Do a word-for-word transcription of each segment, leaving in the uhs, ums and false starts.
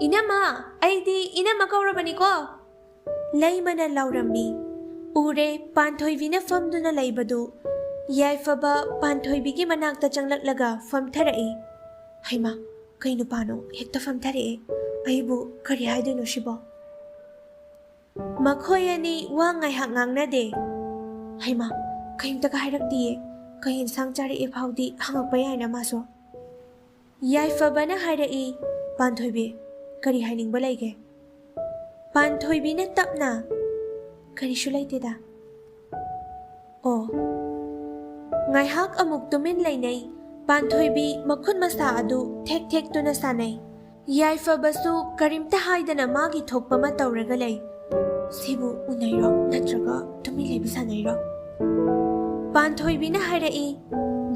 "ꯏꯅꯝꯃ, ꯑꯩꯗꯤ ꯏꯅꯝꯃ ꯀꯧꯔꯕꯅꯤꯀꯣ!" ꯂꯩꯃꯅ ꯂꯥꯎꯔꯝꯃꯤ꯫ ꯎꯔꯦ, ꯄꯥꯟꯊꯣꯏꯕꯤꯅ ꯐꯝꯗꯨꯅ ꯂꯩꯕꯗꯨ꯫ ꯌꯥꯏꯐꯕ ꯄꯥꯟꯊꯣꯏꯕꯤꯒꯤ ꯃꯅꯥꯛꯇ ꯆꯪꯂꯛꯂꯒ ꯐꯝꯊꯔꯛꯏ꯫ ꯍꯩꯃꯥ, ꯀꯩ ꯅꯨꯄꯥꯅꯣ ꯍꯦꯛꯇ ꯐꯝꯊꯔꯛꯑꯦ? ꯑꯩꯕꯨ ꯀꯔꯤ ꯍꯥꯏꯗꯣꯏꯅꯣ ꯁꯤꯕꯣ? ꯃꯈꯣꯏ ꯑꯅꯤ ꯋꯥ ꯉꯥꯏꯍꯥꯛ ꯉꯥꯡꯅꯗꯦ꯫ ꯍꯩꯃꯥ, ꯀꯩꯝꯇꯒ ꯍꯥꯏꯔꯛꯇꯤꯌꯦ꯫ ꯀꯩ ꯏꯟꯁꯥꯡ ꯆꯥꯔꯛꯑꯦ ꯐꯥꯎꯗꯤ ꯍꯪꯉꯛꯄ ꯌꯥꯏꯅ ꯃꯥꯁꯨ꯫ ꯌꯥꯏꯐꯕꯅ ꯍꯥꯏꯔꯛꯏ, "ꯄꯥꯟꯊꯣꯏꯕꯤ, ꯀꯔꯤ ꯍꯥꯏꯅꯤꯡꯕ ꯂꯩꯒꯦ?" ꯄꯥꯟꯊꯣꯏꯕꯤꯅ ꯇꯞꯅ, "ꯀꯔꯤꯁꯨ ꯂꯩꯇꯦꯗ꯫" ꯑꯣ꯫ ꯉꯥꯏꯍꯥꯛ ꯑꯃꯨꯛ ꯇꯨꯃꯤꯟ ꯂꯩꯅꯩ꯫ ꯄꯥꯟꯊꯣꯏꯕꯤ ꯃꯈꯨꯠ ꯃꯁꯥ ꯑꯗꯨ ꯊꯦꯛ ꯊꯦꯛꯇꯨꯅ ꯁꯥꯟꯅꯩ꯫ ꯌꯥꯏꯐꯕꯁꯨ ꯀꯔꯤꯝꯇ ꯍꯥꯏꯗꯅ ꯃꯥꯒꯤ ꯊꯣꯛꯄ ꯑꯃ ꯇꯧꯔꯒ ꯂꯩ꯫ ꯁꯤꯕꯨ ꯎꯅꯩꯔꯣ ꯅꯠꯇ꯭ꯔꯒ ꯇꯨꯃꯤꯟ ꯂꯩꯕꯤ ꯁꯥꯟꯅꯩꯔꯣ? ꯄꯥꯟꯊꯣꯏꯕꯤꯅ ꯍꯥꯏꯔꯛꯏ,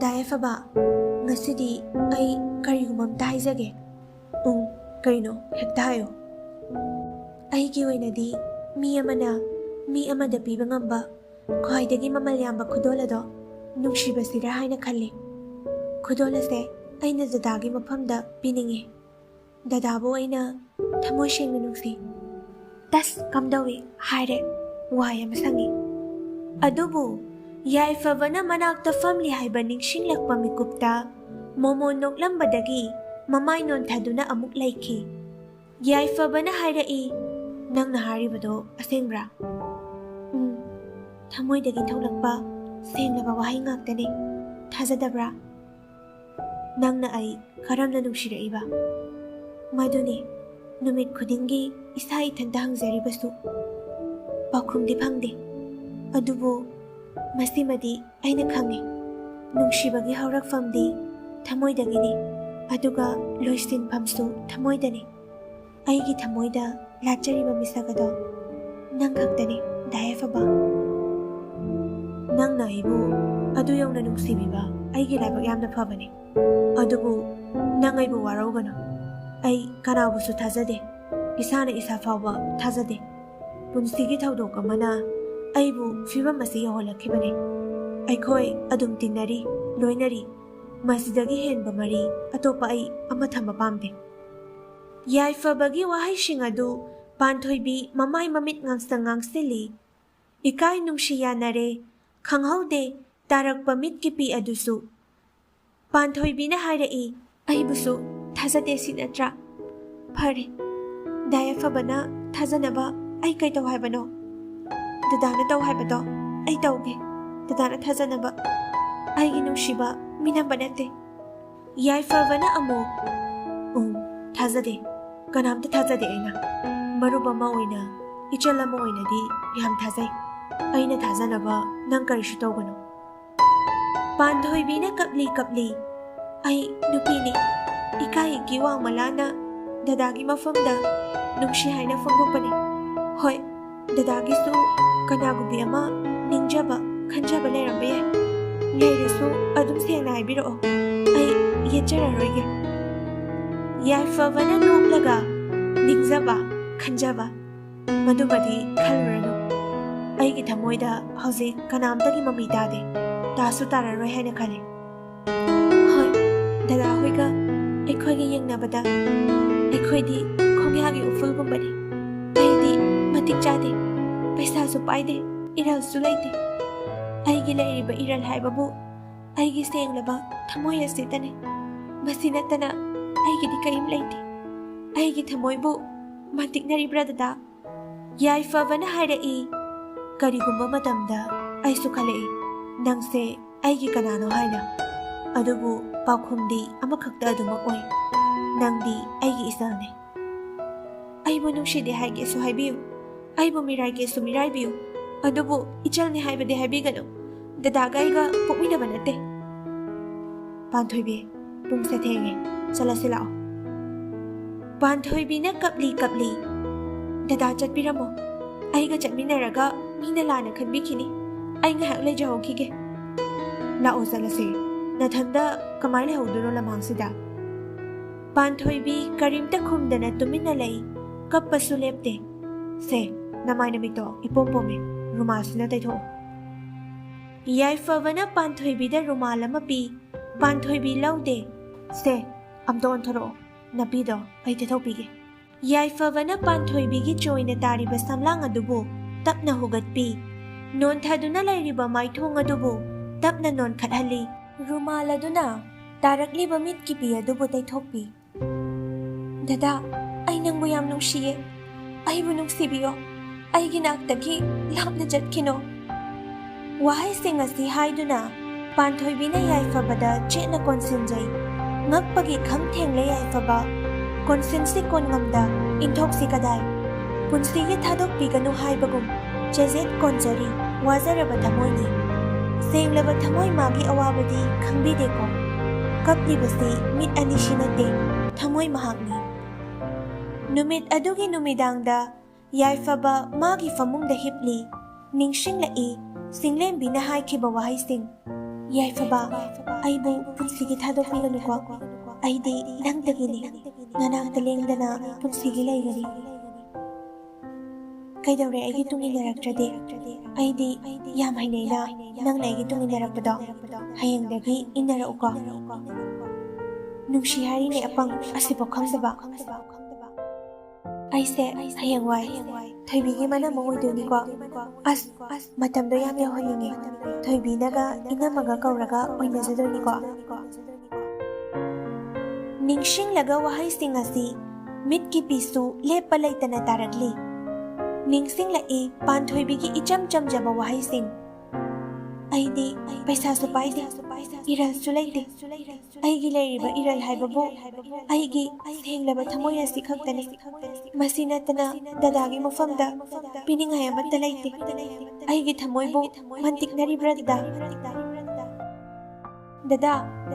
"ꯗꯥ ꯌꯥꯏꯐꯕ, ꯉꯁꯤꯗꯤ ꯑꯩ ꯀꯔꯤꯒꯨꯝꯕ ꯑꯝꯇ ꯍꯥꯏꯖꯒꯦ꯫" "ꯎꯝ, ꯀꯩꯅꯣ? ꯍꯦꯛꯇ ꯍꯥꯏꯌꯣ꯫" "ꯑꯩꯒꯤ ꯑꯣꯏꯅꯗꯤ ꯃꯤ ꯑꯃꯅ ꯃꯤ ꯑꯃꯗ ꯄꯤꯕ ꯉꯝꯕ ꯈ꯭ꯋꯥꯏꯗꯒꯤ ꯃꯃꯜ ꯌꯥꯝꯕ ꯈꯨꯗꯣꯜ ꯑꯗꯣ ꯅꯨꯡꯁꯤꯕꯁꯤꯔꯥ ꯍꯥꯏꯅ ꯈꯜꯂꯤ꯫ ꯈꯨꯗꯣꯜ ꯑꯁꯦ ꯑꯩꯅ ꯗꯗꯥꯒꯤ ꯃꯐꯝꯗ ꯄꯤꯅꯤꯡꯉꯤ꯫ ꯗꯗꯥꯕꯨ ꯑꯩꯅ ꯊꯃꯣꯏ ꯁꯦꯡꯅ ꯅꯨꯡꯁꯤ꯫" "ꯇꯁ, ꯀꯝꯗꯧꯏ ꯍꯥꯏꯔꯦ? ꯋꯥꯏ ꯑꯃ ꯁꯪꯉꯤ꯫" ꯑꯗꯨꯕꯨ ꯌꯥꯏꯐꯕꯅ ꯃꯅꯥꯛꯇ ꯐꯝꯂꯤ ꯍꯥꯏꯕ ꯅꯤꯡꯁꯤꯡꯂꯛꯄ ꯃꯤꯀꯨꯞꯇ ꯃꯣꯃꯣꯟ ꯅꯣꯛꯂꯝꯕꯗꯒꯤ ꯃꯃꯥꯏ ꯅꯣꯟꯊꯗꯨꯅ ꯑꯃꯨꯛ ꯂꯩꯈꯤ꯫ ꯌꯥꯏꯐꯕꯅ ꯍꯥꯏꯔꯛꯏ, "ꯅꯪꯅ ꯍꯥꯏꯔꯤꯕꯗꯣ ꯑꯁꯦꯡꯕ꯭ꯔꯥ?" "ꯎꯝ, ꯊꯃꯣꯏꯗꯒꯤ ꯊꯣꯛꯂꯛꯄ ꯁꯦꯡꯂꯕ ꯋꯥꯍꯩ ꯉꯥꯛꯇꯅꯤ꯫ ꯊꯥꯖꯗꯕ꯭ꯔꯥ? ꯅꯪꯅ ꯑꯩ ꯀꯔꯝꯅ ꯅꯨꯡꯁꯤꯔꯛꯏꯕ? ꯃꯗꯨꯅꯤ ꯅꯨꯃꯤꯠ ꯈꯨꯗꯤꯡꯒꯤ ꯏꯁꯥ ꯏꯊꯟꯇ ꯍꯪꯖꯔꯤꯕꯁꯨ꯫ ꯄꯥꯎꯈꯨꯝꯗꯤ ꯐꯪꯗꯦ꯫ ꯑꯗꯨꯕꯨ ꯃꯁꯤꯃꯗꯤ ꯑꯩꯅ ꯈꯪꯉꯤ, ꯅꯨꯡꯁꯤꯕꯒꯤ ꯍꯧꯔꯛꯐꯝꯗꯤ ꯊꯃꯣꯏꯗꯒꯤꯅꯤ, ꯑꯗꯨꯒ ꯂꯣꯏꯁꯤꯟꯐꯝꯁꯨ ꯊꯃꯣꯏꯗꯅꯤ꯫ ꯑꯩꯒꯤ ꯊꯃꯣꯏꯗ ꯂꯥꯠꯆꯔꯤꯕ ꯃꯤꯁꯛ ꯑꯗꯣ ꯅꯪ ꯈꯛꯇꯅꯤ, ꯗꯥ ꯌꯥꯏꯐꯕ꯫ ꯅꯪꯅ ꯑꯩꯕꯨ ꯑꯗꯨ ꯌꯧꯅ ꯅꯨꯡꯁꯤꯕꯤꯕ ꯑꯩꯒꯤ ꯂꯥꯏꯕꯛ ꯌꯥꯝꯅ ꯐꯕꯅꯤ꯫ ꯑꯗꯨꯕꯨ ꯅꯪ ꯑꯩꯕꯨ ꯋꯥꯔꯧꯒꯅꯨ꯫ ꯑꯩ ꯀꯅꯥꯕꯨꯁꯨ ꯊꯥꯖꯗꯦ꯫ ꯏꯁꯥꯅ ꯏꯁꯥ ꯐꯥꯎꯕ ꯊꯥꯖꯗꯦ꯫ ꯄꯨꯟꯁꯤꯒꯤ ꯊꯧꯗꯣꯛ ꯑꯃꯅ ꯑꯩꯕꯨ ꯐꯤꯕꯝ ꯑꯁꯤ ꯌꯧꯍꯜꯂꯛꯈꯤꯕꯅꯤ꯫ ꯑꯩꯈꯣꯏ ꯑꯗꯨꯝ ꯇꯤꯟꯅꯔꯤ, ꯂꯣꯏꯅꯔꯤ꯫ ꯃꯁꯤꯗꯒꯤ ꯍꯦꯟꯕ ꯃꯔꯤ ꯑꯇꯣꯞꯄ ꯑꯩ ꯑꯃ ꯊꯝꯕ ꯄꯥꯝꯗꯦ꯫" ꯌꯥꯏꯐꯕꯒꯤ ꯋꯥꯍꯩꯁꯤꯡ ꯑꯗꯨ ꯄꯥꯟꯊꯣꯏꯕꯤ ꯃꯃꯥꯏ ꯃꯃꯤꯠ ꯉꯥꯡꯁꯪ ꯉꯥꯡꯁꯤꯜꯂꯤ꯫ ꯏꯀꯥꯏ ꯅꯨꯡꯁꯤ ꯌꯥꯅꯔꯦ, ꯈꯪꯍꯧꯗꯦ ꯇꯥꯔꯛꯄ ꯃꯤꯠꯀꯤ ꯄꯤ ꯑꯗꯨꯁꯨ꯫ ꯄꯥꯟꯊꯣꯏꯕꯤꯅ ꯍꯥꯏꯔꯛꯏ, "ꯑꯩꯕꯨꯁꯨ ꯊꯥꯖꯗꯦ ꯁꯤ ꯅꯠꯇ꯭ꯔꯥ? ꯐꯔꯦ, ꯗꯥ ꯌꯥꯏꯐꯕꯅ ꯊꯥꯖꯅꯕ ꯑꯩ ꯀꯩ ꯇꯧ ꯍꯥꯏꯕꯅꯣ? ꯗꯗꯥꯅ ꯇꯧ ꯍꯥꯏꯕꯗꯣ ꯑꯩ ꯇꯧꯒꯦ꯫ ꯗꯗꯥꯅ ꯊꯥꯖꯅꯕ꯫ ꯑꯩꯒꯤ ꯅꯨꯡꯁꯤꯕ ꯃꯤꯅꯝꯕ ꯅꯠꯇꯦ꯫" ꯌꯥꯏꯐꯕꯅ ꯑꯃꯨꯛ, "ꯎꯝ, ꯊꯥꯖꯗꯦ꯫ ꯀꯅꯥꯝꯇ ꯊꯥꯖꯗꯦ ꯑꯩꯅ꯫ ꯃꯔꯨꯞ ꯑꯃ ꯑꯣꯏꯅ, ꯏꯆꯜ ꯑꯃ ꯑꯣꯏꯅꯗꯤ ꯌꯥꯝ ꯊꯥꯖꯩ꯫ ꯑꯩꯅ ꯊꯥꯖꯅꯕ ꯅꯪ ꯀꯔꯤꯁꯨ ꯇꯧꯒꯅꯨ꯫" ꯄꯥꯟꯊꯣꯏꯕꯤꯅ ꯀꯞꯂꯤ ꯀꯞꯂꯤ, "ꯑꯩ ꯅꯨꯄꯤꯅꯤ꯫ ꯏꯀꯥꯏ ꯏꯀꯤ ꯋꯥꯡꯃ ꯂꯥꯟꯅ ꯗꯗꯥꯒꯤ ꯃꯐꯝꯗ ꯅꯨꯡꯁꯤ ꯍꯥꯏꯅ ꯐꯣꯡꯗꯣꯛꯄꯅꯤ꯫ ꯍꯣꯏ, ꯗꯗꯥꯒꯤꯁꯨ ꯀꯅꯥꯒꯨꯝꯕꯤ ꯑꯃ ꯅꯤꯡꯖꯕ, ꯈꯟꯖꯕ ꯂꯩꯔꯝꯕ ꯌꯥꯏ꯫ ꯂꯩꯔꯁꯨ ꯑꯗꯨꯝ ꯁꯦꯡꯅ ꯍꯥꯏꯕꯤꯔꯛꯑꯣ꯫ ꯑꯩ ꯌꯦꯠꯆꯔꯔꯣꯏꯒꯦ꯫" ꯌꯥꯏꯐꯕꯅ ꯅꯣꯛꯂꯒ, "ꯅꯤꯡꯖꯕ, ꯈꯟꯖꯕ, ꯃꯗꯨꯃꯗꯤ ꯈꯜꯂꯨꯔꯅꯨ꯫ ꯑꯩꯒꯤ ꯊꯃꯣꯏꯗ ꯍꯧꯖꯤꯛ ꯀꯅꯥꯝꯇꯒꯤ ꯃꯃꯤ ꯇꯥꯗꯦ, ꯇꯥꯁꯨ ꯇꯥꯔꯔꯣꯏ ꯍꯥꯏꯅ ꯈꯜꯂꯤ꯫ ꯍꯣꯏ, ꯗꯗꯥ ꯍꯣꯏꯒ ꯑꯩꯈꯣꯏꯒ ꯌꯦꯡꯅꯕꯗ ꯑꯩꯈꯣꯏꯗꯤ ꯈꯣꯡꯌꯥꯒꯤ ꯎꯐꯨꯜꯒꯨꯝꯕꯅꯤ꯫ ꯑꯩꯗꯤ ꯃꯇꯤꯛ ꯆꯥꯗꯦ, ꯄꯩꯁꯥꯁꯨ ꯄꯥꯏꯗꯦ, ꯏꯔꯜꯁꯨ ꯂꯩꯇꯦ꯫ ꯑꯩꯒꯤ ꯂꯩꯔꯤꯕ ꯏꯔꯜ ꯍꯥꯏꯕꯕꯨ ꯑꯩꯒꯤ ꯁꯦꯡꯂꯕ ꯊꯃꯣꯏ ꯑꯁꯤꯇꯅꯤ꯫ ꯃꯁꯤ ꯅꯠꯇꯅ ꯑꯩꯒꯤꯗꯤ ꯀꯔꯤꯝ ꯂꯩꯇꯦ꯫ ꯑꯩꯒꯤ ꯊꯃꯣꯏꯕꯨ ꯃꯟꯇꯤꯛꯅꯔꯤꯕ꯭ꯔꯥ, ꯗꯗꯥ?" ꯌꯥꯏꯐꯕꯅ ꯍꯥꯏꯔꯛꯏ, "ꯀꯔꯤꯒꯨꯝꯕ ꯃꯇꯝꯗ ꯑꯩꯁꯨ ꯈꯜꯂꯛꯏ, ꯅꯪꯁꯦ ꯑꯩꯒꯤ ꯀꯅꯥꯅꯣ ꯍꯥꯏꯅ꯫ ꯑꯗꯨꯕꯨ ꯄꯥꯎꯈꯨꯝꯗꯤ ꯑꯃꯈꯛꯇ ꯑꯗꯨꯃꯛ ꯑꯣꯏ, ꯅꯪꯗꯤ ꯑꯩꯒꯤ ꯏꯆꯜꯅꯤ꯫ ꯑꯩꯕꯨ ꯅꯨꯡꯁꯤꯗꯦ ꯍꯥꯏꯒꯦꯁꯨ ꯍꯥꯏꯕꯤꯌꯨ, ꯑꯩꯕꯨ ꯃꯤꯔꯥꯏꯒꯦꯁꯨ ꯃꯤꯔꯥꯏꯕꯤꯌꯨ, ꯑꯗꯨꯕꯨ ꯏꯆꯜꯅꯤ ꯍꯥꯏꯕꯗꯤ ꯍꯥꯏꯕꯤꯒꯅꯨ꯫ ꯗꯗꯥꯒ ꯑꯩꯒ ꯄꯣꯛꯃꯤꯟꯅꯕ ꯅꯠꯇꯦ꯫" "ꯄꯥꯟꯊꯣꯏꯕꯤ, ꯄꯨꯡꯁꯦ ꯊꯦꯡꯉꯦ, ꯆꯠꯂꯁꯤ ꯂꯥꯛꯑꯣ꯫" ꯄꯥꯟꯊꯣꯏꯕꯤꯅ ꯀꯞꯂꯤ ꯀꯞꯂꯤ, "ꯗꯗꯥ ꯆꯠꯄꯤꯔꯝꯃꯣ, ꯑꯩꯒ ꯆꯠꯃꯤꯟꯅꯔꯒ ꯃꯤꯅ ꯂꯥꯟꯅ ꯈꯟꯕꯤꯈꯤꯅꯤ꯫ ꯑꯩ ꯉꯥꯏꯍꯥꯛ ꯂꯩꯖꯍꯧꯈꯤꯒꯦ꯫" "ꯂꯥꯛꯑꯣ ꯆꯠꯂꯁꯦ, ꯅꯊꯟꯗ ꯀꯃꯥꯏꯅ ꯂꯩꯍꯧꯗꯣꯏꯅꯣ ꯂꯝꯍꯥꯡꯁꯤꯗ?" ꯄꯥꯟꯊꯣꯏꯕꯤ ꯀꯔꯤꯝꯇ ꯈꯨꯝꯗꯅ ꯇꯨꯃꯤꯟꯅ ꯂꯩ, ꯀꯞꯄꯁꯨ ꯂꯦꯞꯇꯦ꯫ "ꯁꯦ, ꯅꯃꯥꯏ ꯅꯃꯤꯠꯇꯣ ꯏꯄꯣꯝ ꯄꯣꯝꯃꯦ, ꯔꯨꯃꯥꯜꯁꯤꯅ ꯇꯩꯊꯣꯛꯑꯣ꯫" ꯌꯥꯏꯐꯕꯅ ꯄꯥꯟꯊꯣꯏꯕꯤꯗ ꯔꯨꯃꯥꯜ ꯑꯃ ꯄꯤ꯫ ꯄꯥꯟꯊꯣꯏꯕꯤ ꯂꯧꯗꯦ꯫ "ꯁꯦ, ꯑꯝꯇ ꯑꯣꯟꯊꯣꯔꯛꯑꯣ, ꯅꯥꯄꯤꯗꯣ ꯑꯩ ꯇꯩꯊꯣꯛꯄꯤꯒꯦ꯫ ꯌꯥꯏꯐꯕꯅ ꯄꯥꯟꯊꯣꯏꯕꯤꯒꯤ ꯆꯣꯏꯅ ꯇꯥꯔꯤꯕ ꯁꯝꯂꯥꯡ ꯑꯗꯨꯕꯨ ꯇꯞꯅ ꯍꯨꯒꯠꯄꯤ꯫ ꯅꯣꯟꯊꯗꯨꯅ ꯂꯩꯔꯤꯕ ꯃꯥꯏꯊꯣꯡ ꯑꯗꯨꯕꯨ ꯇꯞꯅ ꯅꯣꯟꯈꯠꯍꯜꯂꯤ꯫ ꯔꯨꯃꯥꯜ ꯑꯗꯨꯅ ꯇꯥꯔꯛꯂꯤꯕ ꯃꯤꯠꯀꯤ ꯄꯤ ꯑꯗꯨꯕꯨ ꯇꯩꯊꯣꯛꯄꯤ꯫ "ꯗꯗꯥ, ꯑꯩ ꯅꯪꯕꯨ ꯌꯥꯝ ꯅꯨꯡꯁꯤꯌꯦ꯫ ꯑꯩꯕꯨ ꯅꯨꯡꯁꯤꯕꯤꯌꯣ꯫ ꯑꯩꯒꯤ ꯅꯥꯛꯇꯒꯤ ꯂꯥꯞꯅ ꯆꯠꯈꯤꯅꯣ꯫" ꯋꯥꯍꯩꯁꯤꯡ ꯑꯁꯤ ꯍꯥꯏꯗꯨꯅ ꯄꯥꯟꯊꯣꯏꯕꯤꯅ ꯌꯥꯏꯐꯕꯗ ꯆꯦꯠꯅ ꯀꯣꯟꯁꯤꯟꯖꯩ꯫ ꯉꯛꯄꯒꯤ ꯈꯝ ꯊꯦꯡꯂꯦ ꯌꯥꯏꯐꯕ꯫ ꯀꯣꯟꯁꯤꯟꯁꯤ ꯀꯣꯟꯉꯝꯗ ꯏꯟꯊꯣꯛꯁꯤ ꯀꯗꯥꯏ꯫ ꯄꯨꯟꯁꯤꯒꯤ ꯊꯥꯗꯣꯛꯄꯤꯒꯅꯨ ꯍꯥꯏꯕꯒꯨꯝ ꯆꯦꯖꯦꯠ ꯀꯣꯟꯖꯔꯤ ꯋꯥꯖꯔꯕ ꯊꯃꯣꯏꯅꯤ꯫ ꯁꯦꯡꯂꯕ ꯊꯃꯣꯏ ꯃꯥꯒꯤ ꯑꯋꯥꯕꯗꯤ ꯈꯪꯕꯤꯗꯦꯀꯣ꯫ ꯀꯞꯂꯤꯕꯁꯤ ꯃꯤꯠ ꯑꯅꯤꯁꯤ ꯅꯠꯇꯦ, ꯊꯃꯣꯏ ꯃꯍꯥꯛꯅꯤ꯫ ꯅꯨꯃꯤꯠ ꯑꯗꯨꯒꯤ ꯅꯨꯃꯤꯗꯥꯡꯗ ꯌꯥꯏꯐꯕ ꯃꯥꯒꯤ ꯐꯃꯨꯡꯗ ꯍꯤꯞꯂꯤ꯫ ꯅꯤꯡꯁꯤꯡꯂꯛꯏ ꯁꯤꯡꯂꯦꯝꯕꯤꯅ ꯍꯥꯏꯈꯤꯕ ꯋꯥꯍꯩꯁꯤꯡ꯫ "ꯌꯥꯏꯐꯕ, ꯑꯩꯕꯨ ꯄꯨꯟꯁꯤꯒꯤ ꯊꯥꯗꯣꯛꯄꯤꯒꯅꯨꯀꯣ꯫ ꯑꯩꯗꯤ ꯅꯪꯇꯒꯤꯅꯤ꯫ ꯅꯅꯥꯛꯇ ꯂꯦꯡꯗꯅ ꯄꯨꯟꯁꯤꯒꯤ ꯂꯩꯒꯅꯤ꯫ ꯀꯩꯗꯧꯔꯦ ꯑꯩꯒꯤ ꯇꯨꯡ ꯏꯟꯅꯔꯛꯇ꯭ꯔꯗꯤ? ꯑꯩꯗꯤ ꯌꯥꯝ ꯍꯩꯅꯩꯅ ꯅꯪꯅ ꯑꯩꯒꯤ ꯇꯨꯡ ꯏꯟꯅꯔꯛꯄꯗꯣ꯫ ꯍꯌꯦꯡꯗꯒꯤ ꯏꯟꯅꯔꯛꯎꯀꯣ꯫ ꯅꯨꯡꯁꯤ ꯍꯥꯏꯔꯤꯅꯦ ꯑꯄꯪ, ꯑꯁꯤꯐꯥꯎ ꯈꯪꯗꯕ꯫ ꯑꯩꯁꯦ ꯍꯌꯦꯡꯋꯥꯏ ꯊꯣꯏꯕꯤꯒꯤ ꯃꯅꯝ ꯑꯣꯏꯗꯣꯏꯅꯤꯀꯣ꯫ ꯑꯁ, ꯃꯇꯝꯗꯣ ꯌꯥꯝ ꯌꯧꯍꯟꯅꯤꯡꯉꯦ꯫ ꯊꯣꯏꯕꯤꯅꯒ ꯏꯅꯝꯃꯒ ꯀꯧꯔꯒ ꯑꯣꯏꯅꯖꯗꯣꯏꯅꯤꯀꯣ꯫" ꯅꯤꯡꯁꯤꯡꯂꯒ ꯋꯥꯍꯩꯁꯤꯡ ꯑꯁꯤ ꯃꯤꯠꯀꯤ ꯄꯤꯁꯨ ꯂꯦꯞꯄ ꯂꯩꯇꯅ ꯇꯥꯔꯛꯂꯤ꯫ ꯅꯤꯡꯁꯤꯡꯂꯛꯏ ꯄꯥꯟꯊꯣꯏꯕꯤꯒꯤ ꯏꯆꯝ ꯆꯝꯖꯕ ꯋꯥꯍꯩꯁꯤꯡ꯫ "ꯑꯩꯗꯤ ꯄꯩꯁꯥꯁꯨ ꯄꯥꯏꯗꯦ, ꯏꯔꯜꯁꯨ ꯂꯩꯇꯦ꯫ ꯑꯩꯒꯤ ꯂꯩꯔꯤꯕ ꯏꯔꯜ ꯍꯥꯏꯕꯕꯨ ꯑꯩꯒꯤ ꯁꯦꯡꯂꯕ ꯊꯃꯣꯏ ꯑꯁꯤ ꯈꯛꯇꯅꯤ꯫ ꯃꯁꯤ ꯅꯠꯇꯅ ꯗꯗꯥꯒꯤ ꯃꯐꯝꯗ ꯄꯤꯅꯤꯡꯉꯥꯏ ꯑꯃꯠꯇ ꯂꯩꯇꯦ꯫ ꯑꯩꯒꯤ ꯊꯃꯣꯏꯕꯨ ꯃꯟꯇꯤꯛꯅꯔꯤꯕ꯭ꯔꯥ ꯗꯗꯥ? ꯗꯗꯥ,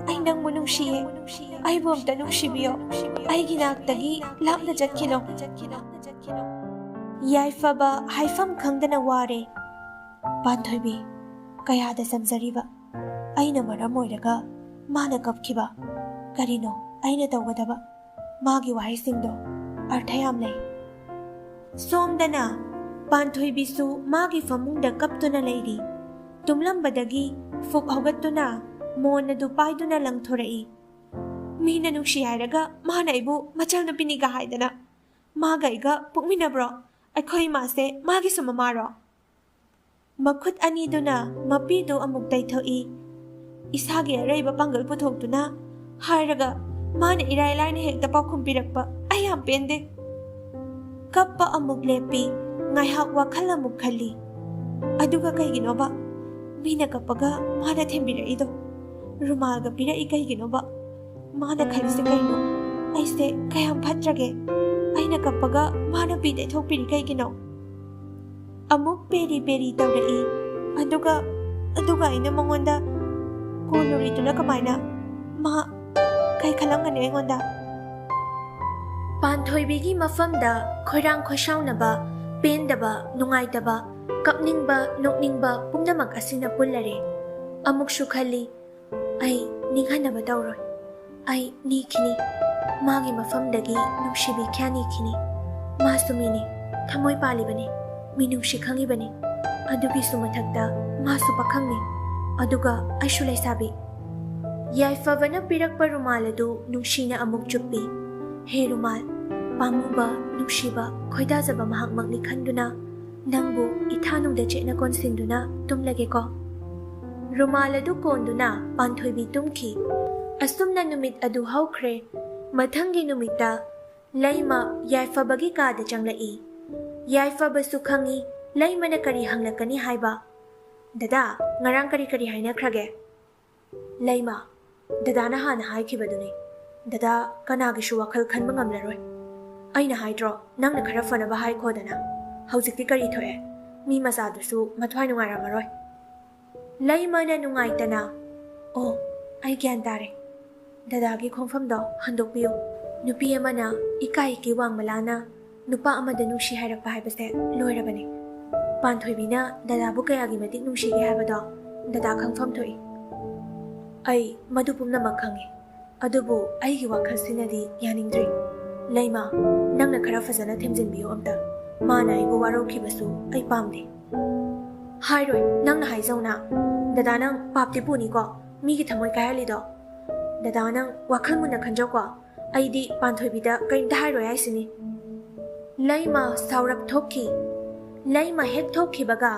ꯑꯩ ꯅꯪꯕꯨ ꯅꯨꯡꯁꯤꯌꯦ꯫ ꯑꯩꯕꯨ ꯑꯝꯇ ꯅꯨꯡꯁꯤꯕꯤꯌꯣ꯫ ꯑꯩꯒꯤ ꯅꯥꯛꯇꯒꯤ ꯂꯥꯞꯅ ꯆꯠꯈꯤꯅꯣ꯫" ꯌꯥꯏꯐꯕ ꯍꯥꯏꯐꯝ ꯈꯪꯗꯅ ꯋꯥꯔꯦ꯫ ꯄꯥꯟꯊꯣꯏꯕꯤ, ꯀꯌꯥꯗ ꯆꯝꯖꯔꯤꯕ꯫ ꯑꯩꯅ ꯃꯔꯝ ꯑꯣꯏꯔꯒ ꯃꯥꯅ ꯀꯞꯈꯤꯕ꯫ ꯀꯔꯤꯅꯣ ꯑꯩꯅ ꯇꯧꯒꯗꯕ? ꯃꯥꯒꯤ ꯋꯥꯍꯩꯁꯤꯡꯗꯣ ꯑꯔꯊ ꯌꯥꯝ ꯂꯩ꯫ ꯁꯣꯝꯗꯅ ꯄꯥꯟꯊꯣꯏꯕꯤꯁꯨ ꯃꯥꯒꯤ ꯐꯃꯨꯡꯗ ꯀꯞꯇꯨꯅ ꯂꯩꯔꯤ꯫ ꯇꯨꯝꯂꯝꯕꯗꯒꯤ ꯐꯨꯛ ꯍꯧꯒꯠꯇꯨꯅ ꯃꯣꯟ ꯑꯗꯨ ꯄꯥꯏꯗꯨꯅ ꯂꯪꯊꯣꯔꯛꯏ꯫ ꯃꯤꯅ ꯅꯨꯡꯁꯤ ꯍꯥꯏꯔꯒ ꯃꯥꯅ ꯑꯩꯕꯨ ꯃꯆꯜ ꯅꯨꯄꯤꯅꯤꯒ ꯍꯥꯏꯗꯅ꯫ ꯃꯥꯒ ꯑꯩꯒ ꯄꯣꯛꯃꯤꯟꯅꯕ꯭ꯔꯣ? ꯑꯩꯈꯣꯏ ꯏꯃꯥꯁꯦ ꯃꯥꯒꯤꯁꯨ ꯃꯃꯥꯔꯣ? ꯃꯈꯨꯠ ꯑꯅꯤꯗꯨꯅ ꯃꯄꯤꯗꯨ ꯑꯃꯨꯛ ꯇꯩꯊꯣꯛꯏ꯫ ꯏꯁꯥꯒꯤ ꯑꯔꯩꯕ ꯄꯥꯡꯒꯜ ꯄꯨꯊꯣꯛꯇꯨꯅ ꯍꯥꯏꯔꯒ ꯃꯥꯅ ꯏꯔꯥꯏ ꯂꯥꯏꯅ ꯍꯦꯛꯇ ꯄꯥꯎꯈꯨꯝ ꯄꯤꯔꯛꯄ ꯑꯩ ꯌꯥꯝ ꯄꯦꯟꯗꯦ꯫ ꯀꯞꯄ ꯑꯃꯨꯛ ꯂꯦꯞꯄꯤ, ꯉꯥꯏꯍꯥꯛ ꯋꯥꯈꯜ ꯑꯃꯨꯛ ꯈꯜꯂꯤ꯫ ꯑꯗꯨꯒ ꯀꯩꯒꯤꯅꯣꯕ ꯃꯤꯅ ꯀꯞꯄꯒ ꯃꯥꯅ ꯊꯦꯝꯕꯤꯔꯛꯏꯗꯣ? ꯔꯨꯃꯥꯜꯒ ꯄꯤꯔꯛꯏ ꯀꯩꯒꯤꯅꯣꯕ? ꯃꯥꯅ ꯈꯜꯂꯤꯁꯦ ꯀꯩꯅꯣ? ꯑꯩꯁꯦ ꯀꯌꯥꯝ ꯐꯠꯇ꯭ꯔꯒꯦ? ꯑꯩꯅ ꯀꯞꯄꯒ ꯃꯥꯅ ꯄꯤ ꯇꯩꯊꯣꯛꯄꯤꯔꯤ ꯀꯩꯒꯤꯅꯣ? ꯑꯃꯨꯛ ꯄꯦꯔꯤ ꯄꯦꯔꯤ ꯇꯧꯔꯛꯏ꯫ ꯑꯗꯨꯒ, ꯑꯗꯨꯒ ꯑꯩꯅ ꯃꯉꯣꯟꯗ ꯀꯣꯜꯂꯨꯔꯤꯗꯨꯅ ꯀꯃꯥꯏꯅ? ꯃꯥ ꯀꯩ ꯈꯜꯂꯝꯒꯅꯤ ꯑꯩꯉꯣꯟꯗ? ꯄꯥꯟꯊꯣꯏꯕꯤꯒꯤ ꯃꯐꯝꯗ ꯈꯣꯏꯔꯥꯡ ꯈꯣꯏꯁꯥꯎꯅꯕ, ꯄꯦꯟꯗꯕ, ꯅꯨꯡꯉꯥꯏꯇꯕ, ꯀꯞꯅꯤꯡꯕ, ꯅꯣꯛꯅꯤꯡꯕ ꯄꯨꯝꯅꯃꯛ ꯑꯁꯤꯅ ꯄꯨꯜꯂꯔꯦ꯫ ꯑꯃꯨꯛꯁꯨ ꯈꯜꯂꯤ, ꯑꯩ ꯅꯤꯡꯍꯟꯅꯕ ꯇꯧꯔꯣꯏ꯫ ꯑꯩ ꯅꯤꯈꯤꯅꯤ꯫ ꯃꯥꯒꯤ ꯃꯐꯝꯗꯒꯤ ꯅꯨꯡꯁꯤꯕꯤ ꯀꯌꯥ ꯅꯤꯈꯤꯅꯤ꯫ ꯃꯥꯁꯨ ꯃꯤꯅꯤ, ꯊꯃꯣꯏ ꯄꯥꯜꯂꯤꯕꯅꯤ, ꯃꯤꯅꯨꯡꯁꯤ ꯈꯪꯉꯤꯕꯅꯤ꯫ ꯑꯗꯨꯒꯤꯁꯨ ꯃꯊꯛꯇ ꯃꯥꯁꯨ ꯄꯥꯈꯪꯅꯤ꯫ ꯑꯗꯨꯒ ꯑꯩꯁꯨ ꯂꯩꯁꯥꯕꯤ꯫ ꯌꯥꯏꯐꯕꯅ ꯄꯤꯔꯛꯄ ꯔꯨꯃꯥꯜ ꯑꯗꯨ ꯅꯨꯡꯁꯤꯅ ꯑꯃꯨꯛ ꯆꯨꯞꯄꯤ꯫ ꯍꯦ ꯔꯨꯃꯥꯜ, ꯄꯥꯝꯃꯨꯕ, ꯅꯨꯡꯁꯤꯕ, ꯈꯣꯏꯗꯥꯖꯕ ꯃꯍꯥꯛꯃꯛꯅꯤ ꯈꯟꯗꯨꯅ ꯅꯪꯕꯨ ꯏꯊꯥꯅꯨꯡꯗ ꯆꯦꯠꯅ ꯀꯣꯟꯁꯤꯟꯗꯨꯅ ꯇꯨꯝꯂꯒꯦꯀꯣ꯫ ꯔꯨꯃꯥꯜ ꯑꯗꯨ ꯀꯣꯟꯗꯨꯅ ꯄꯥꯟꯊꯣꯏꯕꯤ ꯇꯨꯝꯈꯤ꯫ ꯑꯁꯨꯝꯅ ꯅꯨꯃꯤꯠ ꯑꯗꯨ ꯍꯧꯈ꯭ꯔꯦ꯫ ꯃꯊꯪꯒꯤ ꯅꯨꯃꯤꯠꯇ ꯂꯩꯃ ꯌꯥꯏꯐꯕꯒꯤ ꯀꯥꯗ ꯆꯪꯂꯛꯏ꯫ ꯌꯥꯏꯐꯕꯁꯨ ꯈꯪꯏ ꯂꯩꯃꯅ ꯀꯔꯤ ꯍꯪꯂꯛꯀꯅꯤ ꯍꯥꯏꯕ꯫ "ꯗꯗꯥ, ꯉꯔꯥꯡ ꯀꯔꯤ ꯀꯔꯤ ꯍꯥꯏꯅꯈ꯭ꯔꯒꯦ?" "ꯂꯩꯃ, ꯗꯗꯥꯅ ꯍꯥꯟꯅ ꯍꯥꯏꯈꯤꯕꯗꯨꯅꯤ꯫ ꯗꯗꯥ ꯀꯅꯥꯒꯤꯁꯨ ꯋꯥꯈꯜ ꯈꯟꯕ ꯉꯝꯂꯔꯣꯏ꯫ ꯑꯩꯅ ꯍꯥꯏꯗ꯭ꯔꯣ, ꯅꯪꯅ ꯈꯔ ꯐꯅꯕ ꯍꯥꯏꯈꯣꯗꯅ꯫ ꯍꯧꯖꯤꯛꯇꯤ ꯀꯔꯤ ꯊꯣꯛꯑꯦ? ꯃꯤ ꯃꯆꯥꯗꯨꯁꯨ ꯃꯊ꯭ꯋꯥꯏ ꯅꯨꯡꯉꯥꯏꯔꯝꯃꯔꯣꯏ꯫" ꯂꯩꯃꯅ ꯅꯨꯡꯉꯥꯏꯇꯅ, "ꯑꯣ, ꯑꯩ ꯒ꯭ꯌꯥꯟ ꯇꯥꯔꯦ꯫ ꯗꯗꯥꯒꯤ ꯈꯣꯡꯐꯝꯗꯣ ꯍꯟꯗꯣꯛꯄꯤꯌꯨ꯫ ꯅꯨꯄꯤ ꯑꯃꯅ ꯏꯀꯥꯏ ꯏꯀꯤ ꯋꯥꯡꯃꯂꯥꯅ ꯅꯨꯄꯥ ꯑꯃꯗ ꯅꯨꯡꯁꯤ ꯍꯥꯏꯔꯛꯄ ꯍꯥꯏꯕꯁꯦ ꯂꯣꯏꯔꯕꯅꯤ꯫ ꯄꯥꯟꯊꯣꯏꯕꯤꯅ ꯗꯗꯥꯕꯨ ꯀꯌꯥꯒꯤ ꯃꯇꯤꯛ ꯅꯨꯡꯁꯤꯒꯦ ꯍꯥꯏꯕꯗꯣ ꯗꯗꯥ ꯈꯪꯐꯝ ꯊꯣꯛꯏ꯫ ꯑꯩ ꯃꯗꯨ ꯄꯨꯝꯅꯃꯛ ꯈꯪꯏ꯫ ꯑꯗꯨꯕꯨ ꯑꯩꯒꯤ ꯋꯥꯈꯜꯁꯤꯅꯗꯤ ꯌꯥꯅꯤꯡꯗ꯭ꯔꯤ꯫ ꯂꯩꯃ, ꯅꯪꯅ ꯈꯔ ꯐꯖꯅ ꯊꯦꯝꯖꯤꯟꯕꯤꯌꯨ ꯑꯝꯇ꯫ ꯃꯥꯅ ꯑꯩꯕꯨ ꯋꯥꯔꯧꯈꯤꯕꯁꯨ ꯑꯩ ꯄꯥꯝꯗꯦ꯫" "ꯍꯥꯏꯔꯣꯏ, ꯅꯪꯅ ꯍꯥꯏꯖꯧꯅ꯫ ꯗꯗꯥ, ꯅꯪ ꯄꯥꯞꯇꯤ ꯄꯨꯅꯤꯀꯣ, ꯃꯤꯒꯤ ꯊꯃꯣꯏ ꯀꯥꯏꯍꯜꯂꯤꯗꯣ꯫ "ꯗꯗꯥ, ꯅꯪ ꯋꯥꯈꯜ ꯃꯨꯟꯅ ꯈꯟꯖꯧꯀꯣ꯫ ꯑꯩꯗꯤ ꯄꯥꯟꯊꯣꯏꯕꯤꯗ ꯀꯔꯤꯝꯇ ꯍꯥꯏꯔꯣꯏ ꯍꯥꯏꯁꯤꯅꯤ"꯫ ꯂꯩꯃ ꯁꯥꯎꯔꯛ ꯊꯣꯛꯈꯤ꯫ ꯂꯩꯃ ꯍꯦꯛ ꯊꯣꯛꯈꯤꯕꯒ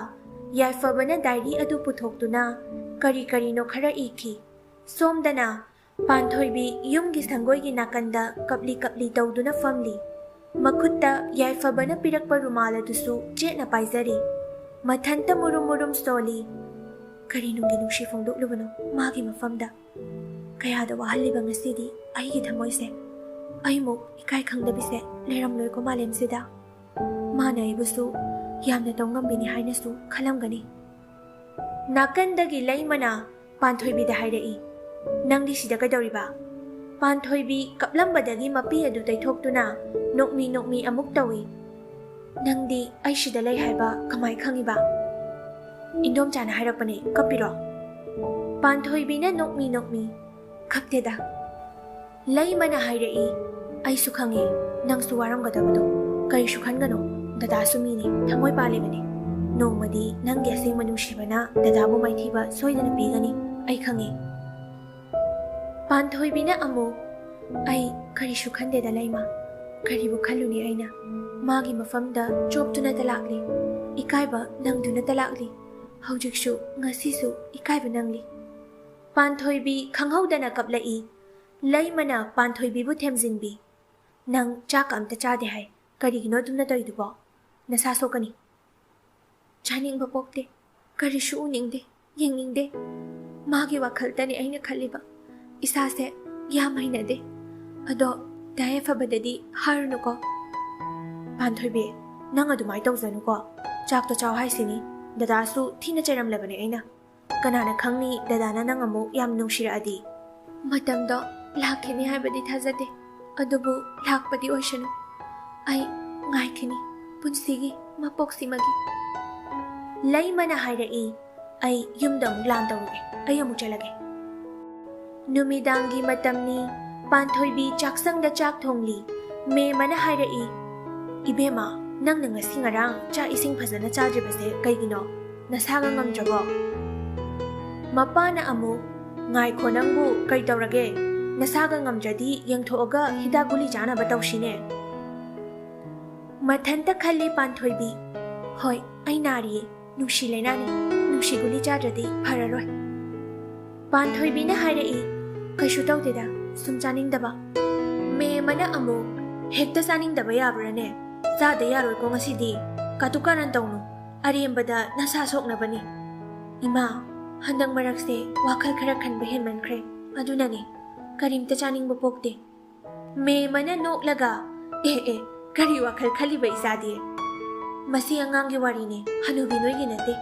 ꯌꯥꯏꯐꯕꯅ ꯗꯥꯏꯔꯤ ꯑꯗꯨ ꯄꯨꯊꯣꯛꯇꯨꯅ ꯀꯔꯤ ꯀꯔꯤꯅꯣ ꯈꯔ ꯏꯈꯤ꯫ ꯁꯣꯝꯗꯅ ꯄꯥꯟꯊꯣꯏꯕꯤ ꯌꯨꯝꯒꯤ ꯁꯪꯒꯣꯏꯒꯤ ꯅꯥꯀꯟꯗ ꯀꯞꯂꯤ ꯀꯞꯂꯤ ꯇꯧꯗꯨꯅ ꯐꯝꯂꯤ꯫ ꯃꯈꯨꯠꯇ ꯌꯥꯏꯐꯕꯅ ꯄꯤꯔꯛꯄ ꯔꯨꯃꯥꯜ ꯑꯗꯨꯁꯨ ꯆꯦꯠꯅ ꯄꯥꯏꯖꯔꯤ꯫ ꯃꯊꯟꯇ ꯃꯨꯔꯨꯝ ꯃꯨꯔꯨꯝ ꯁꯣꯜꯂꯤ꯫ ꯀꯔꯤ ꯅꯨꯡꯒꯤ ꯅꯨꯡꯁꯤ ꯐꯣꯡꯗꯣꯛꯂꯨꯕꯅꯣ ꯃꯥꯒꯤ ꯃꯐꯝꯗ? ꯀꯌꯥꯗ ꯋꯥꯍꯜꯂꯤꯕ ꯉꯁꯤꯗꯤ ꯑꯩꯒꯤ ꯊꯃꯣꯏꯁꯦ꯫ ꯑꯩꯃꯨꯛ ꯏꯀꯥꯏ ꯈꯪꯗꯕꯤꯁꯦ ꯂꯩꯔꯝꯂꯣꯏꯀꯣ ꯃꯥꯂꯦꯝꯁꯤꯗ꯫ ꯃꯥꯅ ꯑꯩꯕꯨꯁꯨ ꯌꯥꯝꯅ ꯇꯧ ꯉꯝꯕꯤꯅꯤ ꯍꯥꯏꯅꯁꯨ ꯈꯜꯂꯝꯒꯅꯤ꯫ ꯅꯥꯀꯟꯗꯒꯤ ꯂꯩꯃꯅ ꯄꯥꯟꯊꯣꯏꯕꯤꯗ ꯍꯥꯏꯔꯛꯏ, "ꯅꯪꯗꯤ ꯁꯤꯗ ꯀꯩꯗꯧꯔꯤꯕ?" ꯄꯥꯟꯊꯣꯏꯕꯤ ꯀꯞꯂꯝꯕꯗꯒꯤ ꯃꯄꯤ ꯑꯗꯨ ꯇꯩꯊꯣꯛꯇꯨꯅ ꯅꯣꯛꯃꯤ ꯅꯣꯛꯃꯤ ꯑꯃꯨꯛ ꯇꯧꯏ꯫ "ꯅꯪꯗꯤ ꯑꯩ ꯁꯤꯗ ꯂꯩ ꯍꯥꯏꯕ ꯀꯃꯥꯏ ꯈꯪꯉꯤꯕ?" "ꯏꯟꯗꯣꯝꯆꯥꯅ ꯍꯥꯏꯔꯛꯄꯅꯦ, ꯀꯞꯄꯤꯔꯣ?" ꯄꯥꯟꯊꯣꯏꯕꯤꯅ ꯅꯣꯛꯃꯤ ꯅꯣꯛꯃꯤ, "ꯀꯞꯇꯦꯗ"꯫ ꯂꯩꯃꯅ ꯍꯥꯏꯔꯛꯏ, "ꯑꯩꯁꯨ ꯈꯪꯉꯦ ꯅꯪꯁꯨ ꯋꯥꯔꯝꯒꯗꯕꯗꯣ꯫ ꯀꯔꯤꯁꯨ ꯈꯟꯒꯅꯨ, ꯗꯗꯥꯁꯨ ꯃꯤꯅꯤ, ꯊꯃꯣꯏ ꯄꯥꯜꯂꯤꯕꯅꯤ꯫ ꯅꯣꯡꯃꯗꯤ ꯅꯪꯒꯤ ꯑꯁꯦꯡꯕ ꯅꯨꯡꯁꯤꯕꯅ ꯗꯗꯥꯕꯨ ꯃꯥꯏꯊꯤꯕ ꯁꯣꯏꯗꯅ ꯄꯤꯒꯅꯤ, ꯑꯩ ꯈꯪꯉꯦ"꯫ ꯄꯥꯟꯊꯣꯏꯕꯤꯅ ꯑꯃꯨꯛ, "ꯑꯩ ꯀꯔꯤꯁꯨ ꯈꯟꯗꯦꯗ ꯂꯩꯃ, ꯀꯔꯤꯕꯨ ꯈꯜꯂꯨꯅꯤ ꯑꯩꯅ? ꯃꯥꯒꯤ ꯃꯐꯝꯗ ꯆꯣꯞꯇꯨꯅꯇ ꯂꯥꯛꯂꯤ, ꯏꯀꯥꯏꯕ ꯅꯪꯗꯨꯅꯇ ꯂꯥꯛꯂꯤ, ꯍꯧꯖꯤꯛꯁꯨ ꯉꯁꯤꯁꯨ ꯏꯀꯥꯏꯕ ꯅꯪꯂꯤ"꯫ ꯄꯥꯟꯊꯣꯏꯕꯤ ꯈꯪꯍꯧꯗꯅ ꯀꯞꯂꯛꯏ꯫ ꯂꯩꯃꯅ ꯄꯥꯟꯊꯣꯏꯕꯤꯕꯨ ꯊꯦꯝꯖꯤꯟꯕꯤ, "ꯅꯪ ꯆꯥꯛꯀ ꯑꯝꯇ ꯆꯥꯗꯦ ꯍꯥꯏ, ꯀꯔꯤꯒꯤꯅꯣ ꯑꯗꯨꯝꯅ ꯇꯧꯔꯤꯗꯨꯕꯣ? ꯅꯁꯥ ꯁꯣꯛꯀꯅꯤ"꯫ "ꯆꯥꯅꯤꯡꯕ ꯄꯣꯛꯇꯦ, ꯀꯔꯤꯁꯨ ꯎꯅꯤꯡꯗꯦ, ꯌꯦꯡꯅꯤꯡꯗꯦ꯫ ꯃꯥꯒꯤ ꯋꯥꯈꯜꯇꯅꯤ ꯑꯩꯅ ꯈꯜꯂꯤꯕ꯫ ꯏꯁꯥꯁꯦ ꯌꯥꯝ ꯍꯩꯅꯗꯦ꯫ ꯑꯗꯣ ꯗꯥ ꯌꯥꯏꯐꯕꯗꯗꯤ ꯍꯥꯏꯔꯨꯅꯨꯀꯣ"꯫ "ꯄꯥꯟꯊꯣꯏꯕꯤ, ꯅꯪ ꯑꯗꯨꯃꯥꯏꯅ ꯇꯧꯖꯅꯨꯀꯣ꯫ ꯆꯥꯛꯇꯣ ꯆꯥꯎ ꯍꯥꯏꯁꯤꯅꯤ꯫ ꯗꯗꯥꯁꯨ ꯊꯤꯅ ꯆꯩꯔꯝꯂꯕꯅꯦ ꯑꯩꯅ꯫ ꯀꯅꯥꯅ ꯈꯪꯅꯤ, ꯗꯗꯥꯅ ꯅꯪ ꯑꯃꯨꯛ ꯌꯥꯝ ꯅꯨꯡꯁꯤꯔꯛꯑꯗꯤ"꯫ "ꯃꯇꯝꯗꯣ ꯂꯥꯛꯈꯤꯅꯤ ꯍꯥꯏꯕꯗꯤ ꯊꯥꯖꯗꯦ, ꯑꯗꯨꯕꯨ ꯂꯥꯛꯄꯗꯤ ꯑꯣꯏꯁꯅꯨ꯫ ꯑꯩ ꯉꯥꯏꯈꯤꯅꯤ ꯄꯨꯟꯁꯤꯒꯤ ꯃꯄꯣꯛꯁꯤꯃꯒꯤ"꯫ ꯂꯩꯃꯅ ꯍꯥꯏꯔꯛꯏ, "ꯑꯩ ꯌꯨꯝꯗ ꯑꯃꯨꯛ ꯂꯥꯟ ꯇꯧꯔꯨꯒꯦ, ꯑꯩ ꯑꯃꯨꯛ ꯆꯠꯂꯒꯦ"꯫ ꯅꯨꯃꯤꯗꯥꯡꯒꯤ ꯃꯇꯝꯅꯤ꯫ ꯄꯥꯟꯊꯣꯏꯕꯤ ꯆꯥꯛꯁꯪꯗ ꯆꯥꯛ ꯊꯣꯡꯂꯤ꯫ ꯃꯦꯝꯃꯅ ꯍꯥꯏꯔꯛꯏ, "ꯏꯕꯦꯝꯃ, ꯅꯪꯅ ꯉꯁꯤ ꯉꯔꯥꯡ ꯆꯥꯛ ꯏꯁꯤꯡ ꯐꯖꯅ ꯆꯥꯗ꯭ꯔꯤꯕꯁꯦ ꯀꯩꯒꯤꯅꯣ? ꯅꯁꯥꯒ ꯉꯝꯗ꯭ꯔꯕꯣ?" ꯃꯄꯥꯅ ꯑꯃꯨꯛ, ꯉꯥꯏꯈꯣ, ꯅꯪꯕꯨ ꯀꯩ ꯇꯧꯔꯒꯦ? ꯅꯁꯥꯒ ꯉꯝꯗ꯭ꯔꯗꯤ ꯌꯦꯡꯊꯣꯛꯑꯒ ꯍꯤꯗꯥꯛ ꯒꯨꯂꯤ ꯆꯥꯅꯕ ꯇꯧꯁꯤꯅꯦ꯫ ꯃꯊꯟꯇ ꯈꯜꯂꯤ ꯄꯥꯟꯊꯣꯏꯕꯤ, "ꯍꯣꯏ, ꯑꯩ ꯅꯥꯔꯤꯌꯦ, ꯅꯨꯡꯁꯤ ꯂꯩꯅꯥꯅꯤ, ꯅꯨꯡꯁꯤ ꯒꯨꯂꯤ ꯆꯥꯗ꯭ꯔꯗꯤ ꯐꯔꯔꯣꯏ꯫" ꯄꯥꯟꯊꯣꯏꯕꯤꯅ ꯍꯥꯏꯔꯛꯏ, "ꯀꯩꯁꯨ ꯇꯧꯗꯦꯗ, ꯁꯨꯝ ꯆꯥꯅꯤꯡꯗꯕ꯫" ꯃꯦꯝꯃꯅ ꯑꯃꯨꯛ, "ꯍꯦꯛꯇ ꯆꯥꯅꯤꯡꯗꯕ ꯌꯥꯕ꯭ꯔꯥꯅꯦ? ꯆꯥꯗ ꯌꯥꯔꯣꯏꯀꯣ ꯉꯁꯤꯗꯤ, ꯀꯥꯇꯨ ꯀꯥꯔꯟ ꯇꯧꯅꯨ, ꯑꯔꯦꯝꯕꯗ ꯅꯁꯥ ꯁꯣꯛꯅꯕꯅꯤ꯫" "ꯏꯃꯥ, ꯍꯟꯗꯛ ꯃꯔꯛꯁꯦ ꯋꯥꯈꯜ ꯈꯔ ꯈꯟꯕ ꯍꯦꯟꯃꯟꯈ꯭ꯔꯦ, ꯑꯗꯨꯅꯅꯦ, ꯀꯔꯤꯝꯇ ꯆꯥꯅꯤꯡꯕ ꯄꯣꯛꯇꯦ꯫" ꯃꯦꯝꯃꯅ ꯅꯣꯛꯂꯒ, "ꯑꯦ ꯑꯦ, ꯀꯔꯤ ꯋꯥꯈꯜ ꯈꯜꯂꯤꯕ ꯏꯆꯥꯗꯤ? ꯃꯁꯤ ꯑꯉꯥꯡꯒꯤ ꯋꯥꯔꯤꯅꯦ, ꯍꯅꯨꯕꯤ ꯅꯣꯏꯒꯤ ꯅꯠꯇꯦ꯫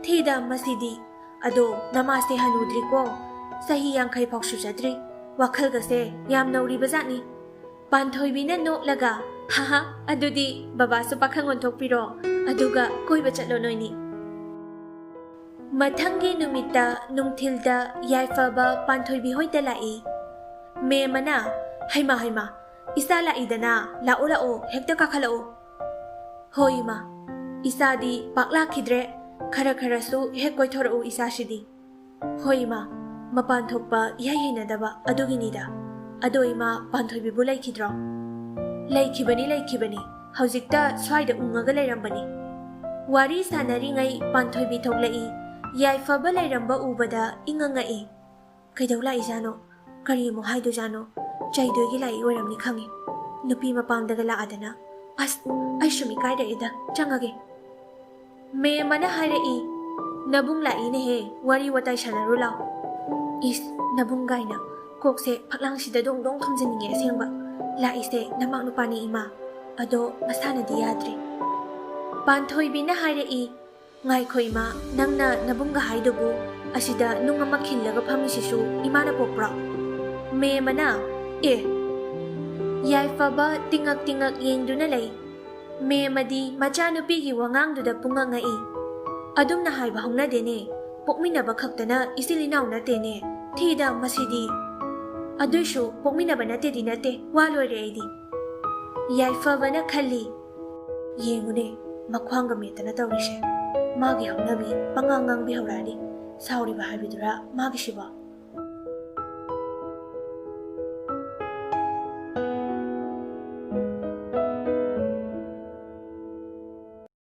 ꯊꯤꯗ ꯃꯁꯤꯗꯤ꯫ ꯑꯗꯣ ꯅꯃꯥꯁꯦ ꯍꯅꯨꯗ꯭ꯔꯤꯀꯣ, ꯆꯍꯤ ꯌꯥꯡꯈꯩ ꯐꯥꯎ ꯁꯨꯖꯗ꯭ꯔꯤ꯫ ꯋꯥꯈꯜꯒꯁꯦ ꯌꯥꯝ ꯅꯧꯔꯤꯕꯖꯥꯠꯅꯤ꯫" ꯄꯥꯟꯊꯣꯏꯕꯤꯅ ꯅꯣꯛꯂꯒ, "ꯍꯥꯍꯥ, ꯑꯗꯨꯗꯤ ꯕꯕꯥꯁꯨ ꯄꯥꯈꯪ ꯑꯣꯟꯊꯣꯛꯄꯤꯔꯣ, ꯑꯗꯨꯒ ꯀꯣꯏꯕ ꯆꯠꯂꯣ ꯅꯣꯏꯅꯤ꯫" ꯃꯊꯪꯒꯤ ꯅꯨꯃꯤꯠꯇ ꯅꯨꯡꯊꯤꯜꯗ ꯌꯥꯏꯐꯕ ꯄꯥꯟꯊꯣꯏꯕꯤ ꯍꯣꯏꯗ ꯂꯥꯛꯏ꯫ ꯃꯦꯝꯃꯅ, "ꯍꯩꯃꯥ, ꯍꯩꯃꯥ, ꯏꯆꯥ ꯂꯥꯛꯏꯗꯅ, ꯂꯥꯛꯑꯣ, ꯂꯥꯛꯑꯣ, ꯍꯦꯛꯇ ꯀꯥꯈꯠꯂꯛꯑꯣ꯫" "ꯍꯣꯏ ꯏꯃꯥ, ꯏꯆꯥꯗꯤ ꯄꯥꯛ ꯂꯥꯛꯈꯤꯗ꯭ꯔꯦ, ꯈꯔ ꯈꯔꯁꯨ ꯍꯦꯛ ꯀꯣꯏꯊꯣꯔꯛꯎ ꯏꯆꯥꯁꯤꯗꯤ꯫" "ꯍꯣꯏ ꯏꯃꯥ, ꯃꯄꯥꯟ ꯊꯣꯛꯄ ꯏꯍꯩ ꯍꯩꯅꯗꯕ ꯑꯗꯨꯒꯤꯅꯤꯗ꯫ ꯑꯗꯣ ꯏꯃꯥ, ꯄꯥꯟꯊꯣꯏꯕꯤꯕꯨ ꯂꯩꯈꯤꯗ꯭ꯔꯣ?" "ꯂꯩꯈꯤꯕꯅꯤ, ꯂꯩꯈꯤꯕꯅꯤ, ꯍꯧꯖꯤꯛꯇ ꯁ꯭ꯋꯥꯏꯗ ꯎꯪꯉꯒ ꯂꯩꯔꯝꯕꯅꯤ꯫" ꯋꯥꯔꯤ ꯁꯥꯟꯅꯔꯤꯉꯩ ꯄꯥꯟꯊꯣꯏꯕꯤ ꯊꯣꯛꯂꯛꯏ꯫ ꯌꯥꯏꯐꯕ ꯂꯩꯔꯝꯕ ꯎꯕꯗ ꯏꯉꯛ ꯉꯛꯏ꯫ "ꯀꯩꯗꯧ ꯂꯥꯛꯏꯖꯥꯠꯅꯣ? ꯀꯔꯤ ꯑꯃꯨꯛ ꯍꯥꯏꯗꯣꯏꯖꯥꯠꯅꯣ? ꯆꯩꯗꯣꯏꯒꯤ ꯂꯥꯛꯏ ꯑꯣꯏꯔꯝꯅꯤ ꯈꯪꯉꯤ꯫ ꯅꯨꯄꯤ ꯃꯄꯥꯝꯗꯒ ꯂꯥꯛꯑꯗꯅ꯫ ꯑꯁ, ꯑꯩ ꯁꯨꯝ ꯏꯀꯥꯏꯔꯛꯑꯦꯗ, ꯆꯪꯉꯒꯦ꯫" ꯃꯦꯝꯃꯅ ꯍꯥꯏꯔꯛꯏ, "ꯅꯕꯨꯡ ꯂꯥꯛꯏꯅꯦꯍꯦ, ꯋꯥꯔꯤ ꯋꯥꯇꯥꯏ ꯁꯥꯟꯅꯔꯨ ꯂꯥꯎ꯫" ꯏꯁ, ꯅꯕꯨꯡ ꯀꯥꯏꯅ, ꯀꯣꯛꯁꯦ ꯐꯛꯂꯥꯡꯁꯤꯗ ꯗꯣꯡ ꯗꯣꯡ ꯊꯣꯝꯖꯤꯟꯅꯤꯡꯉꯦ ꯑꯁꯦꯡꯕ꯫ "ꯂꯥꯛꯏꯁꯦ ꯅꯃꯥꯛ ꯅꯨꯄꯥꯅꯤ ꯏꯃꯥ, ꯑꯗꯣ ꯃꯁꯥꯅꯗꯤ ꯌꯥꯗ꯭ꯔꯤ꯫" ꯄꯥꯟꯊꯣꯏꯕꯤꯅ ꯍꯥꯏꯔꯛꯏ, "ꯉꯥꯏꯈꯣ ꯏꯃꯥ, ꯅꯪꯅ ꯅꯕꯨꯡꯒ ꯍꯥꯏꯗꯨꯕꯨ ꯑꯁꯤꯗ ꯅꯨꯡ ꯑꯃ ꯈꯤꯜꯂꯒ ꯐꯝꯃꯤꯁꯤꯁꯨ ꯏꯃꯥꯅ ꯄꯣꯛꯄ꯭ꯔꯣ?" ꯃꯦꯝꯃꯅ, "ꯑꯦ!" ꯌꯥꯏꯐꯕ ꯇꯤꯉꯛ ꯇꯤꯉꯛ ꯌꯦꯡꯗꯨꯅ ꯂꯩ꯫ ꯃꯦꯝꯃꯗꯤ ꯃꯆꯥꯅꯨꯄꯤꯒꯤ ꯋꯥꯉꯥꯡꯗꯨꯗ ꯄꯨꯡꯉꯛ ꯉꯛꯏ꯫ "ꯑꯗꯨꯝꯅ ꯍꯥꯏꯕ ꯍꯧꯅꯗꯦꯅꯦ꯫ ꯄꯣꯛꯃꯤꯟꯅꯕ ꯈꯛꯇꯅ ꯏꯆꯤꯜ ꯏꯅꯥꯎ ꯅꯠꯇꯦꯅꯦ꯫ ꯊꯤꯗ ꯃꯁꯤꯗꯤ꯫ ꯑꯗꯨꯏꯁꯨ ꯄꯣꯛꯃꯤꯟꯅꯕ ꯅꯠꯇꯦꯗꯤ ꯅꯠꯇꯦ꯫ ꯋꯥ ꯂꯣꯏꯔꯦ ꯑꯩꯗꯤ꯫" ꯌꯥꯏꯐꯕꯅ ꯈꯜꯂꯤ, "ꯌꯦꯡꯉꯨꯅꯦ, ꯃꯈ꯭ꯋꯥꯡꯒ ꯃꯦꯠꯇꯅ ꯇꯧꯔꯤꯁꯦ꯫ ꯃꯥꯒꯤ ꯍꯧꯅꯕꯤ ꯄꯉꯥꯡ ꯉꯥꯡꯕꯤ ꯍꯧꯔꯛꯑꯅꯤ꯫ ꯁꯥꯎꯔꯤꯕ ꯍꯥꯏꯕꯗꯨꯔꯥ ꯃꯥꯒꯤꯁꯤꯕꯣ?